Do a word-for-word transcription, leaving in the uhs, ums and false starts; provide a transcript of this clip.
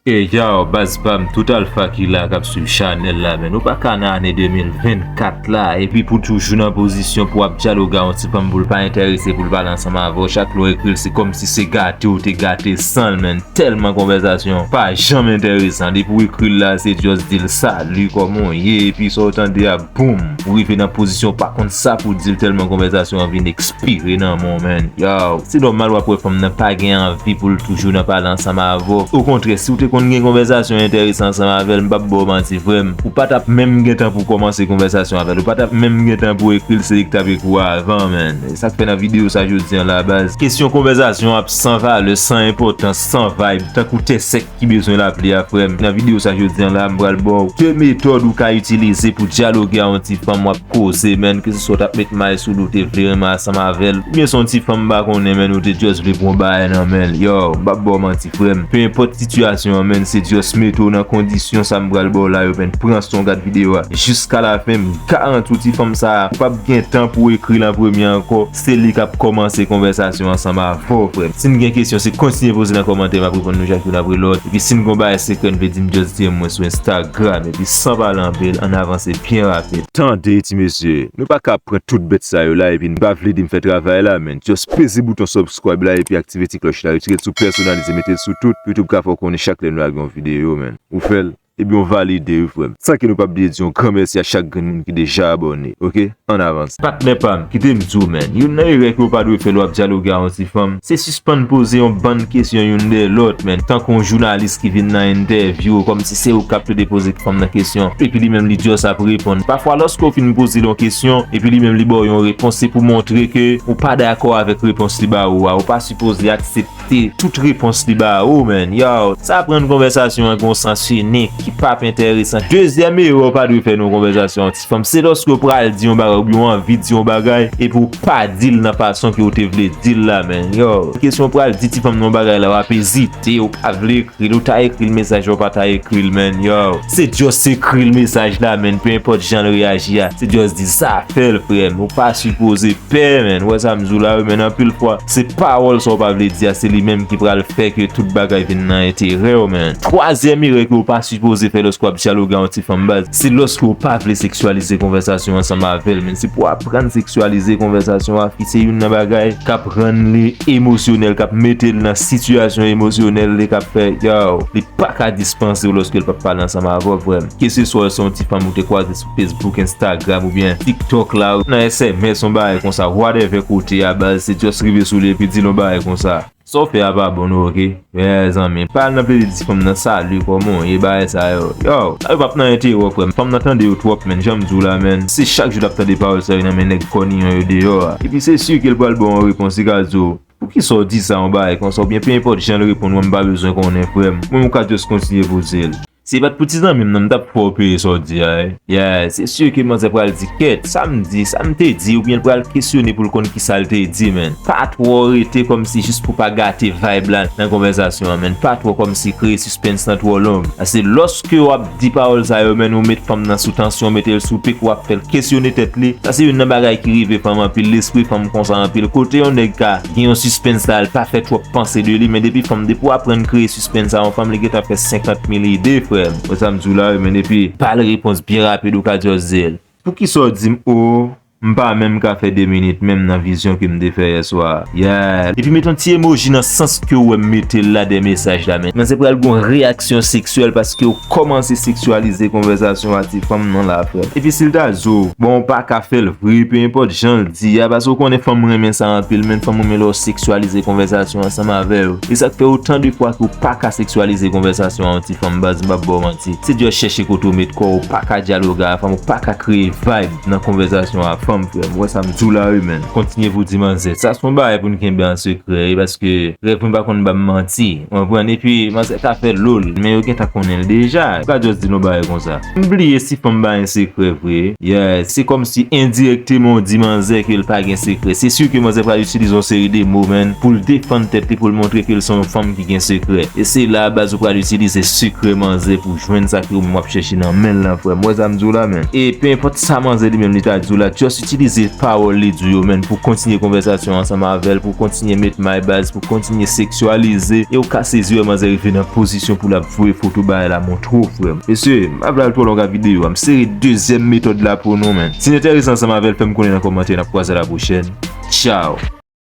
Ey yo, baz pa m, tout alfa ki la k ap swiv chanèl la, men nou pa ka nan ane de mil vennkat la, epi pou toujou nan pozisyon pou ap dyaloge a yon ti fanm pou l pa enterese pou l pale ansanm avè w, chak lè w ekri l, se kòmsi se gate w te gate san l, men tèlman konvèsasyon pa janm enteresan, depi w ekri l la, se just di l, "Salut, kòman w ye?" Epi sa w tande a, boum, ou rive nan pozisyon w pa konn sa pou w di l, tèlman konvèsasyon an vin ekspire nan men w, men. Yo, se nòmal w ap wè fanm nan pa gen anvi pou l toujou nan pale ansanm avè w. Okontrè, si w te konn gen konvèsasyon enteresan ansanm avè l, m p ap ba w manti, frè m. Ou pa t ap menm gen tan pou w kòmanse konvèsasyon avè l. Ou pa t ap menm gen tan pou w ekri l, se li k t ap ekri w avan, men. E sa k fè nan videyo sa jodi an la, baz, kesyon konvèsasyon ap san valè, san enpòtans, san vibe, tankou tè sèk ki bezwen lapli a, frè m. Nan videyo sa jodi an la, m pral ba w de metòd ou ka itilize pou dyaloge a yon ti fanm w ap koze, men, keseswa w t ap met may sou li, w te vle renmen ansanm avè l, oubyen se yon ti fanm m pa konnen, men, ou te just vle pran yon bagay nan men l. Yo, m p ap ba w manti, frè m. Pe enpòt sitiyasyon an, men, se just mete w nan kondisyon sa m pral ba w la yo, men, pran son, gad videyo a jiska lafen. M garanti w, ti fanm sa a, ou p ap gen tan pou w ekri l an premye ankò. Se li k ap kòmanse konvèsasyon ansanm avè w, frè m. Si n gen kesyon, se kontinye poze nan kòmantè, m ap reponn nou chak youn apre lòt. Epi si n gen yon bagay sekrè n vle di m, just D M mwen sou Instagram. Epi san pale anpil, ann avanse byen rapid. Tande, ti mesye, nou pa ka pran tout bèt sa yo la, epi n pa vle di m fè travay la, men. Just peze bouton subscribe la, epi aktive ti klòch la, retire l sou pèsonalize, mete l sou tout, pou YouTube ka fè w konnen chak lè n lage yon videyo, men. Ou fè l? Ebyen, w valide wi, frè m. San ke nou p ap bliye di yon gran mèsi a chak grenn moun ki deja abòne, oke? Ann avanse. Patnè pa m, kite m di w, men. Youn nan erè ke w pa dwe fè lè w ap dyaloge a yon ti fanm, se sispann poze yon bann kesyon youn dèyè lòt, men. Tankou yon jounalis ki vin nan entèvyou w, kòmsi se ou k ap plede poze fanm nan kesyon, epi li menm li just ap reponn. Pafwa, lòske w fin poze l yon kesyon, epi li menm li ba w yon repons, se pou montre ke ou pa dakò avèk repons li ba ou a. Ou pa sipoze aksepte te tout repons li ba ou, men. Yo, sa ap rann konvèsasyon an gen yon sans inik ki p ap enteresan. Dezyèm erè w pa dwe fè nan yon konvèsasyon a yon ti fanm, se lòske w pral di yon bagay oubyen w anvi di yon bagay, epi w pa di l nan fason ke w te vle di l la, men. Yo, kesyon w pral di ti fanm nan yon bagay la, w ap ezite, w pa vle ekri l, ou ta ekri l mesaj la, ou pa ta ekri l, men. Yo, se just ekri l mesaj la, men. Pe enpòt jan l reyaji a, se just di sa, fè l, frè m. Ou pa sipoze pè, men. Ou wè sa m di w la, wi, men, anpil fwa, se pawòl sa w pa vle di a, se li menm ki pral fè ke tout bagay vin nan enterè w, men. Twazyèm erè ke w pa sipoze fè lòske w ap dyaloge a yon ti fanm, baz, se lòske w pa vle seksyalize konvèsasyon ansanm avè l, men. Se pou w aprann seksyalize konvèsasyon a, fi, se youn nan bagay k ap rann li emosyonèl, k ap mete l nan sitiyasyon emosyonèl, li k ap fè, yo, li pa ka dispanse w lòske l p ap pale ansanm avè w, frè m. Keseswa se yon ti fanm ou te kwaze sou Facebook, Instagram oubyen TikTok la, nan S M S, yon bagay konsa, whatever kote a, baz, se just rive sou li epi di l yon bagay konsa. Sa w fè a pa bon non, oke? Yeah, zanmi. Pa al nan plede di fanm nan, "Salut, kòman w ye?" Bagay sa yo. Yo, sa yo p ap nan enterè w, frè m. Fanm nan tande yo twòp, men. Jan m di w la, men. Se chak jou l ap tande pawòl sa yo nan men nèg kòniyon yo deyò a. Epi se si ke l pral ba w yon repons, li ka di w, "Poukisa w di sa, yon bagay konsa?" Oubyen pe enpòt jan l reponn ou an, "M pa bezwen konnen, frè m." Mwen, ou ka just kontinye poze l. Si se pa t pou ti zanmi m nan, m t ap fè w peye sa w di a, wi. Yeah, se si ke manzè pral di, "Kèt, sa m di, sa m te di," oubyen l pral kesyone pou l konn kisa l te di, men. Pa twò rete kòmsi jis pou pa gate vibe la nan konvèsasyon an, men. Pa twò kòmsi kreye sispens lan twò long. Paske lòske w ap di pawòl sa yo, men, ou met fanm nan sou tansyon, mete l sou pik, w ap fè l kesyone tèt li. Sa se youn nan bagay ki rive fanm anpil, lespri fanm konsa anpil. Kote yon nèg ka gen yon sispens la, l pa fè twòp panse de li, men depi fanm, depi w aprann kreye sispens a yon fanm, li gentan fè senkant mil ide, frè m. Wè sa m di w la, wi, men depi ba l repons byen rapid, ou ka just di l, "Poukisa w di m o?" M pa menm ka fè de minit menm nan vizyon ke m te fè yè swa a. Yeah. Epi met yon ti emoji nan sans ke w wè m mete l la dèyè mesaj la, men. Manzè pral gen yon reyaksyon seksyèl paske w kòmanse seksyalize konvèsasyon a ti fanm nan la, frè m. Epi si l ta di w, bon, w pa ka fè l vre, pe enpòt jan l di a, paske w konnen fanm renmen sa anpil, men fanm renmen lè w seksyalize konvèsasyon ansanm avè yo. E sa k fè otan de fwa ke w pa ka seksyalize konvèsasyon a yon ti fanm, baz, m p ap ba w manti. Se just chèche kote w met kò w, ou pa ka dyaloge a fanm, ou pa ka kreye vibe nan konvèsasyon a fanm, frè m. Ou wè sa m di w la, wi, men. Kontinye pou di manzè. Sa se yon bagay pou n kenbe an sekrè, wi, paske rèv mwen pa konn ba m manti. Ou konprann? Epi, manzè ka fè lol, men yo gentan konnen l deja. Ou ka just di l yon bagay konsa. M bliye si fanm ba yon sekrè vre. Yeah, se kòmsi endirèkteman w di manzè ke l pa gen sekrè. Se si ke manzè pral itilize yon seri de mo, men, pou l defann tèt li, pou l montre ke l se yon fanm ki gen sekrè. E se la, baz, ou pral itilize sekrè manzè pou jwenn sa ke ou menm w ap chèche nan men l lan, frè m. Ou wè sa m di w la, men. E pe enpòt sa manzè li menm li ta di w la, just Itilize pawòl li di w yo, menn, pou kontinye konvèsasyon ansanm avè l, pou kontinye met may baz, pou kontinye seksyalize, e w ka sezi wè manzè rive nan pozisyon pou l ap voye foto bagay la montre w, frè m. Mesye, m pa vle al twò long ak videyo a, m sere dezyèm metòd la pou nou, menn. Si n enterese ansanm avè l, fè m konnen nan kòmantè, n ap kwaze a la pwochèn. Tchao!